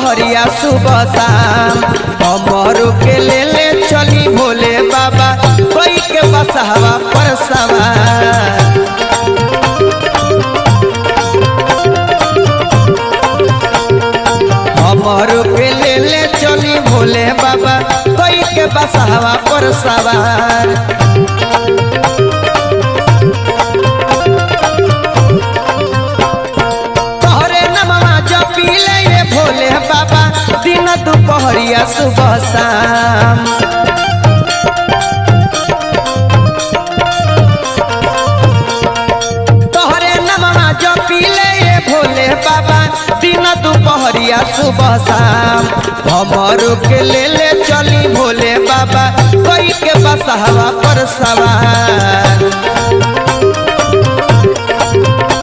दोपहरिया सुबह शाम। हमरो के ले ले चली भोले बाबा कोई के बसहवा पर सवार। हमरो के ले ले चली भोले बाबा कोई के बसहवा पर सवार। तोहरे नमवा जपी ले ये भोले बाबा दिन दोपहरिया सुबह शाम। तोहरे नमवा जपी ले ये भोले बाबा दिन दोपहरिया सुबह शाम। हमरो के ले ले चली भोले बाबा कोई के बसहवा पर सवार।